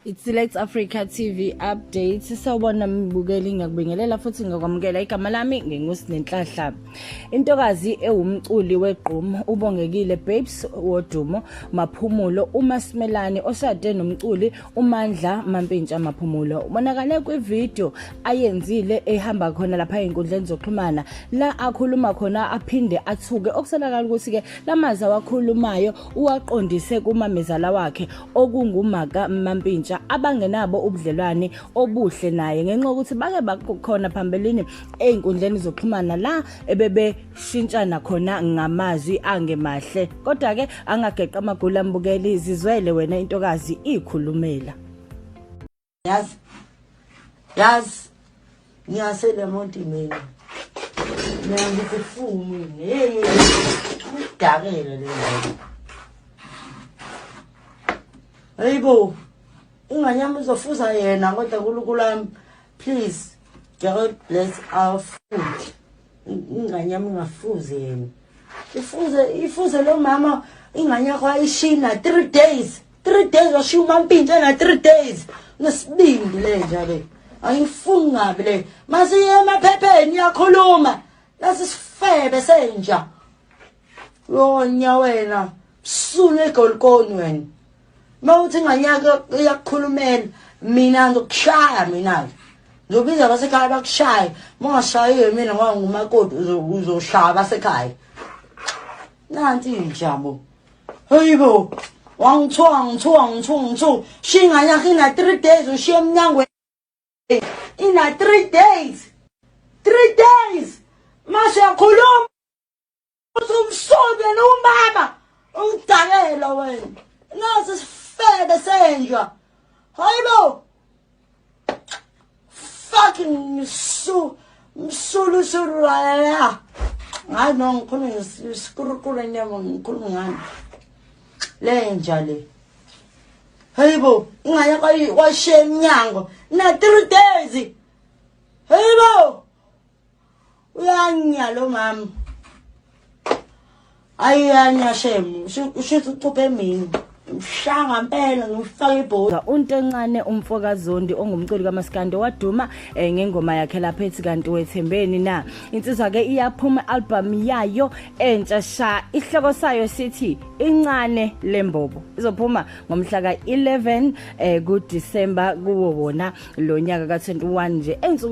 It's Select Africa TV update. Sawubona mbukeli, ngiyakubingelela futhi ngakwamukela. Igama lami nginguSinenhlahla. Intokazi ewumculi wegqom uBongekile Babes Wodumo Maphumulo uMasimelane oshade nomculi uMandla Mampintsha Maphumulo. Ubonakale kwivideo ayenzile ehamba khona lapha ezinkundleni zokuxhumana la akhuluma khona aphinde athuke okusolakala ukuthi ke lamazwi awakhulumayo uwaqondise kumamezala wakhe okungumaka Mampintsha abangenabo ubudlelwane obuhle naye ngenxa yokuthi bake bakhona phambilini ey'nkundleni zokuxhumana la ebebeshintshana khona ngamazwi angemahle. Kodwa-ke angageqa amagula ambukeli, zizwele wena intokazi ikhulumela. Yazi, yazi, ngiyasele muntu mina. Mina ngithi fu mina. Hey, udakele le ndawo. Hayibo, ingane yami izofuza yena kodwa uNkulunkulu wami, please God bless our food. Ingane yami ingafuzi yena. Ifuze ifuze lo mama ingane yakho ayishina 3 days. 3 days washiya umampintsha na 3 days. Unesibindi le nja le. Ayifuni ngabe le. Masiye emaphepheni iyakhuluma. Lasi sifebe senja. Yonya wena. Sune egolikoni wena. Mawuthi inganyaka iyakukhulumela mina ngizokushaya mina. Ngizobiza abasekhaya bakushaye. Uma ungashayiwe mina ngoba ngumakoti uzoshaya abasekhaya. Nansi inja bo. Hayibo. Wangithuka ngithuka ngithuka ngithuka. Shiya ingane yakho ina 3 days ushiya emnyangweni. Ina 3 days. 3 days. Mase uyakhuluma. Usumsobe nomama. Ungidakela wena. Nasi sifebe senja. Hayibo. Fucking su msulu sulu la. Ngazi noma ngikhuluma isikurukuru nyama ngikhuluma ngani. Lenja le. Hayibo, ingane kwashiya emnyango. Na 3 days. Hayibo. Uyanya lo mama. Ayanya shem, ushuthi ucuphe mina. Ngishaya ngempela ngimfaka ibhola. Untoncane umfokaZondi ongumculi kaMaskandi waduma eh, ngengoma yakhe lapha ethi kanti wethembeni na. Insizwa ke iyaphuma album yayo entsha sha. Ihloko sayo sithi incane lembobo. Izophuma ngomhla ka-11 eh, kuDisemba kuwo wona lo nyaka ka-21 nje. Ensuku